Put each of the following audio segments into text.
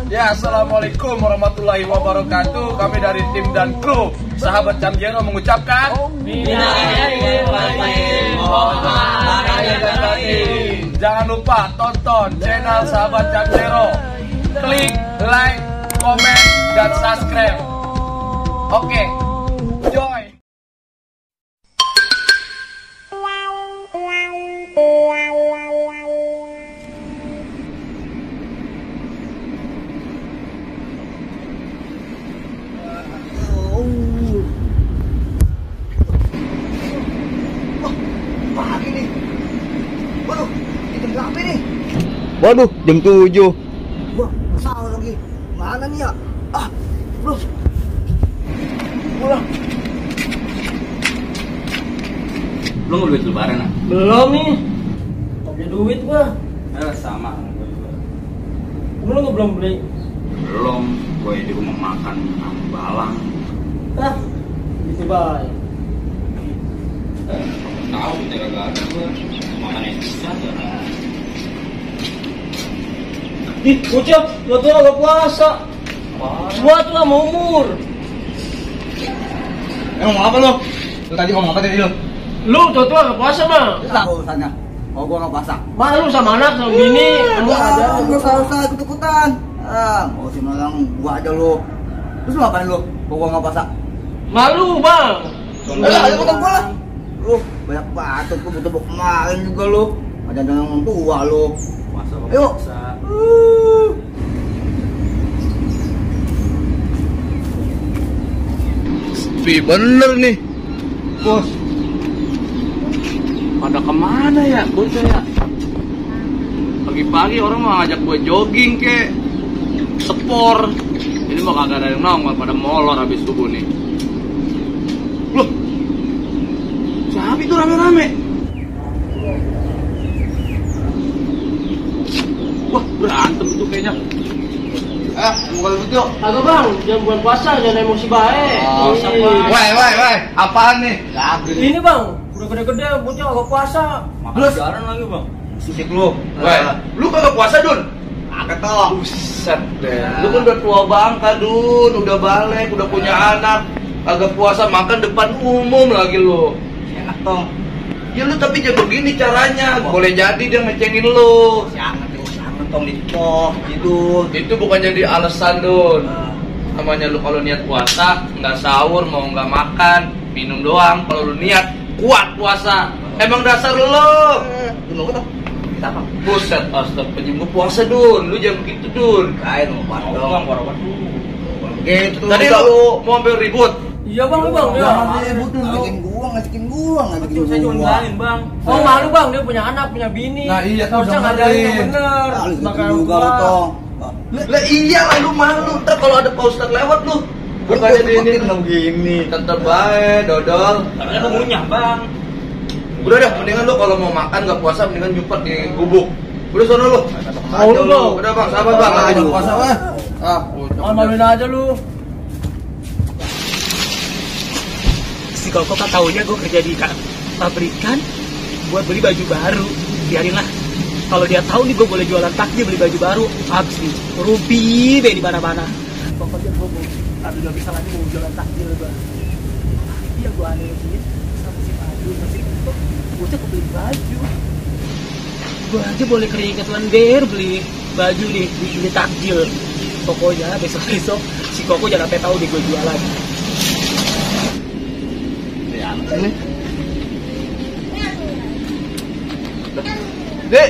Ya, assalamualaikum warahmatullahi wabarakatuh. Kami dari tim dan kru Sahabat Camjero mengucapkan jangan lupa tonton channel Sahabat Camjero. Klik like, komen, dan subscribe. Oke, joy. Pagi nih. Waduh, jam berapa nih? Waduh, jam 7. Wah, salah lagi. Mana nih ya? Bro. Pulang. Lu mau duit lebaran ah? Belum nih. Punya duit gua. Sama gue juga. Lu nggak belum beli? Belum, gue di rumah makan balang. Gitu baik. Tahu kita kagak ada gue makan yang bisa aja. Ih, bocah, lo tuh agak puasa. Gua tuh sama umur. Ngomong apa lo? Lu tadi ngomong apa tadi lo? Lu tuh agak puasa mah. Tahu urusannya. Oh, gua nggak puasa. Malu sama anak sama bini. Lu ada. Gua usah ikut-ikutan. Mau sih malang gua aja lu. Terus lu ngapain lu? Gua nggak puasa. Malu bang. Ayo ikut gua lah. Lu banyak bacot, gua butuh kemarin juga lu. Ada yang tua lu. Puasa kok Ayo. puasa. Sepi bener nih. Bos, pada kemana ya bocah ya? Pagi-pagi orang mau ngajak gue jogging ke sport. Ini mau kagak ada yang nongol, pada molor habis subuh nih. Loh, siapa itu rame-rame? Wah, berantem itu kayaknya. Bukan begitu. Agak bang, jangan bulan puasa, jangan emosi baik. Woi, apaan nih? Ini bang, udah gede-gede, bocah agak puasa. Makan jarang lagi bang. Sisik lu. Woi, lu kagak puasa Dun? Agak toh. Buset deh, lu kan udah tua bangka Dun, udah balik, udah punya anak, agak puasa makan depan umum lagi lu. Enak toh. Ya lu tapi jangan begini caranya, boleh jadi dia ngecengin lu. Jangan tong ditoh gitu. Itu bukan jadi alasan Dun. Namanya lu kalau niat puasa, nggak sahur, mau nggak makan, minum doang. Kalau lu niat kuat puasa, emang dasar lu. Tunggu toh. Kita apa? Buset, astagfirullah, puasa Dun, lu jangan begitu Dun. Kain mau Bang, padong. Gitu. Tadi lu mau ambil ribut. Iya bang, bang. Ya. Ngajakin gua. Saya cuma bilangin bang. Oh malu bang, dia punya anak, punya bini. Nah, iya, harusnya udah ngajarin yang ngajarin. bener. Makan juga lu toh. Lah iya lah lu malu, ntar kalau ada Pak Ustadz lewat lu bukannya di ini gini. tetep baik, dodol. Tapi lu ngunyah bang. Udah dah, mendingan lu kalau mau makan nggak puasa mendingan nyumpet di gubuk. Udah sono lu. Mau lu bang. Udah bang, sahabat bang. Aduh, Aduh. puasa weh. Malu-maluin aja lu. Si Koko kan taunya gue kerja di pabrikan buat beli baju baru. Biarinlah. Kalau dia tahu nih gue boleh jualan takjil beli baju baru, habis nih rupi deh di mana-mana. Pokoknya gue mau, tapi gak bisa lagi mau jualan takjil gue. Iya gue aneh sama si Padu, masih itu gue cek beli baju. Gue aja boleh keringet lendir beli baju nih di takjil. Pokoknya besok-besok si Koko jangan sampai tahu deh gue jualan. Ini. Dek.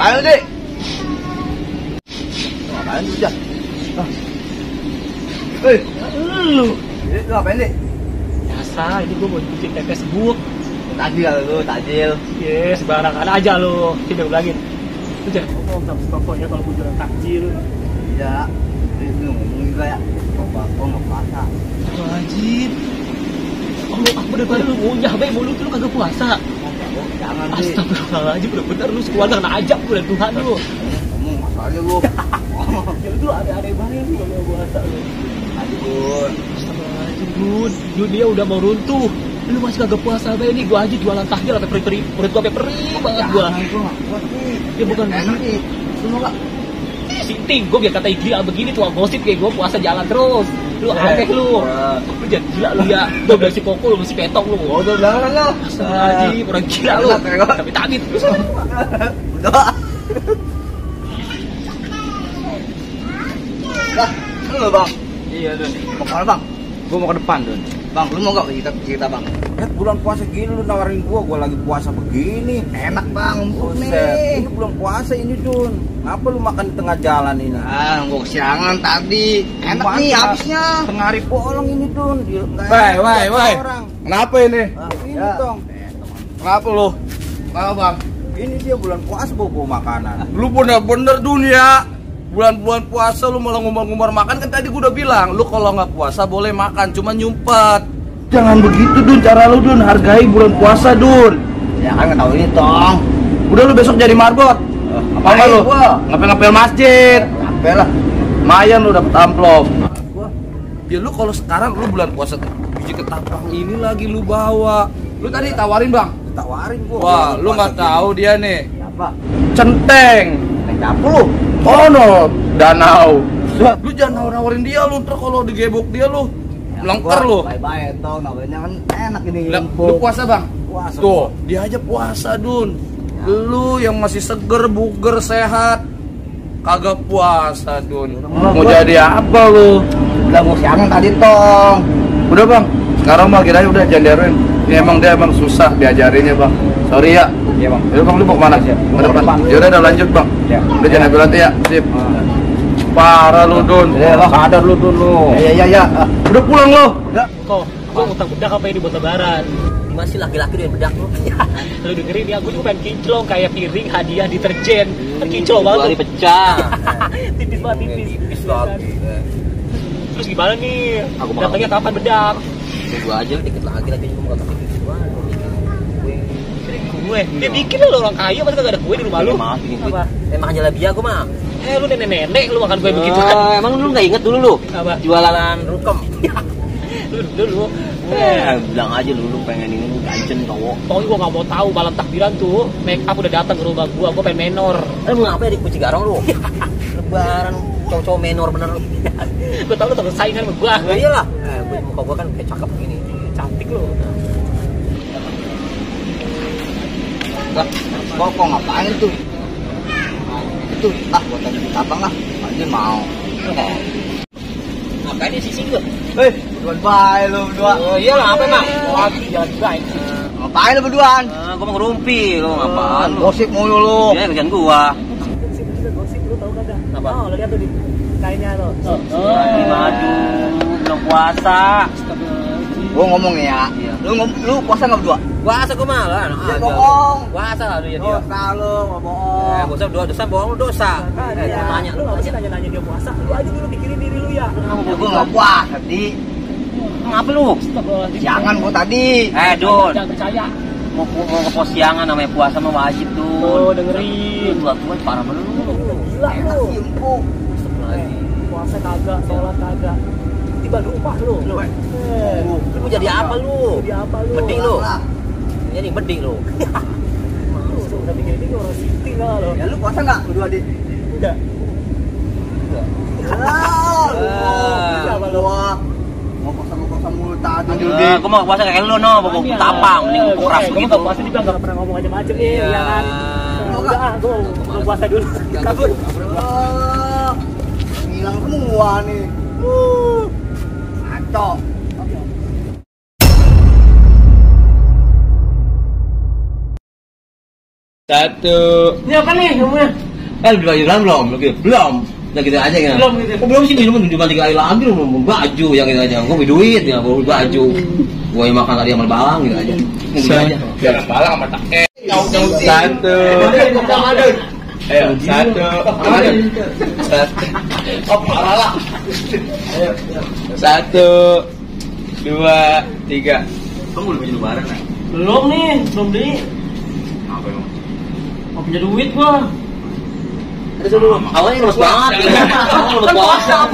Ayo, Dek. Ngapain lu, Jak? Lu Lu ngapain, Dek? biasa, ini gue mau bikin Facebook. Tajil lu, tajil. Yes, sembarangan aja lo. Tidak ulangin. Lu jangan ngomong sama si Koko ya kalau gue jualan takjil. Iya. Lu ngomong juga ya. Kok nggak puasa. Wajib. Oh, apa daripada lu ngunyah be mulut lu kagak puasa. Jangan sih. Astagfirullahaladzim, bener-bener lu sekeluarga kena ajab lu dan Tuhan lu. Ngomong masalahnya lu. Ya lu aneh-aneh banget lu kalau puasa lu. Aduh. Astagfirullahaladzim, Bun. Dunia udah mau runtuh. Lu masih kagak puasa be ini, gua aja jualan takjil sampai perih-perih. Perut gua sampai perih banget gua. Jangan, gua nggak kuat nih. Ya bukan enak nih. Lu mau nggak? Si sinting. Gue biar kata gila begini tuh gosip kayak gue puasa jalan terus. Lu aneh lu. Lu jangan gila lu ya. Gue bilang si Koko lu mesti petok lu. Oh, udah bilang lo. Astagfirullahaladzim, orang gila lu. Tapi tadi terus. Udah. Dah, lu bang. Iya Dun. Mau kemana bang? Gue mau ke depan Dun. Bang, lu mau gak cerita bang? Bulan puasa gini lu nawarin gua lagi puasa begini. Enak bang, empuk nih. Ini bulan puasa ini Dun. Ngapa lu makan di tengah jalan ini? Ah, gua kesiangan tadi. Enak nih habisnya. Tengah hari bolong ini Dun. Woi. Kenapa ini? Ini dong. Kenapa lu? Kenapa bang? Ini dia bulan puasa bawa makanan. Lu bener-bener dunia. Bulan-bulan puasa lu malah ngumbar-ngumbar makan. Kan tadi gua udah bilang, lu kalau nggak puasa boleh makan, cuma nyumpet. Jangan begitu Dun, cara lu Dun, hargai bulan puasa Dun. Ya kan nggak tahu ini tong. Udah lu besok jadi marbot. Apa enggak lu? Ngapel-ngapel masjid. Ngapel lah. Lumayan lu dapet amplop. Ya lu kalau sekarang lu bulan puasa biji ketapang ini lagi lu bawa. Lu tadi tawarin bang. Tawarin gua. Wah, lu nggak tahu dia nih. Apa? Centeng. Apa lu? Oh no, danau. Lu jangan nawarin dia lu, ntar kalau digebok dia lu melengker lu. Bye-bye tong, namanya kan enak ini. Lu puasa bang? Puasa. Tuh, dia aja puasa Dun. Lu yang masih seger, buger, sehat, kagak puasa Dun. Mau jadi apa lu? Udah mau siangan tadi tong. Udah bang, sekarang mah kira udah jangan diaruin. Ini emang dia emang susah diajarinnya bang. Sorry ya. Iya bang. Yaudah bang, lu mau kemana sih? Ke depan. Yaudah udah lanjut bang. Ya. Udah jangan ambil nanti ya. Sip. Parah lu Dun. Ya, sadar lu Dun lu. Iya. Udah pulang lu. Udah. Kok, gue ngutang bedak apa ini buat lebaran? Gimana sih laki-laki dengan bedak lu? Lu dengerin ya, gue juga pengen kinclong kayak piring hadiah deterjen. Kan kinclong banget. Kali pecah. Tipis banget, tipis. Tipis banget. Terus gimana nih? Aku mau Datangnya kapan bedak? Gua aja dikit lagi juga mau kata gitu. Kue, dia bikin lo orang kaya, masa gak ada kue di rumah lu? Maaf, bikin kue. Apa? Emang hanya labia gua mah. Lu nenek-nenek lu makan kue begitu kan? Emang lu nggak inget dulu lu? Apa? Jualan rukem. Lu. Bilang aja lu pengen ini lu ganjen cowok. Pokoknya gua gak mau tahu malam takbiran tuh make up udah datang ke rumah gua pengen menor. Lu ngapa ya di kunci garong lu? Lebaran cowok-cowok menor bener lu. Gua tau lu takut saingan sama gua. Ya iyalah. Muka gua kan kayak cakep begini. Cantik lu. Lah, kok ngapain tuh? Itu gua tadi abang lah. Anjir mau. Ngapain di sisi gua? Bye lu berdua. Oh iyalah, apa emang? Lagi jalan baik. Ngapain lu berduaan? Gua mau ngerumpi, lu ngapaan lu? Gosip mulu lu. Ya kerjaan gua. Gosip lu tau kagak? Apa? Oh, lu lihat tuh di kainnya tuh. Lagi maju, belum puasa. Gua ngomong ya. Iya. Lu puasa enggak berdua? Puasa gua malah. Ya bohong. Puasa lah dia. Dosa lu, enggak bohong. Dosa dosa bohong lu dosa. Gua tanya Lu nggak usah nanya-nanya dia puasa. Lu aja dulu pikirin diri lu ya. Gua enggak puasa tadi. Ngapa lu? Jangan gua tadi. Dun. Jangan percaya. Mau ke pos siangan namanya puasa mah wajib tuh. Tuh, dengerin. Tua-tua parah bener lu. Gila Enak lu. sih empuk. Puasa kagak, sholat kagak. Tiba lupa lu. Lu mau jadi apa lu? Jadi apa lu? Beding lu. Jadi beding lu. Lu udah pikir-pikir orang sinting lah lo. Ya lu puasa enggak berdua di? Udah. Siapa lu? Mau puasa mulu tadi. Gua mau puasa kayak lu no, bawa tapang, mending gua keras Gua begitu. puasa juga nggak pernah ngomong macam-macam nih, Iya. ya kan? Udah, gua mau puasa dulu. Kabur. Hilang semua nih. Kacau. Satu. Ini apa nih ngomongnya? Belum. Udah gitu aja kan. Belum gitu. Oh, belum sih minum cuma 3 kali lagi lu mau baju yang gitu aja. Gua beli duit ya, bawa baju. Gua yang makan tadi sama balang gitu aja. Gitu aja. Biar balang sama take. Satu. Ayo, satu. Parah lah. Satu, dua, tiga. Kamu udah baju lebaran kan? Belum nih, belum beli. Apa emang? Mau punya duit gua. Awalnya lemes banget. Lemes puasa.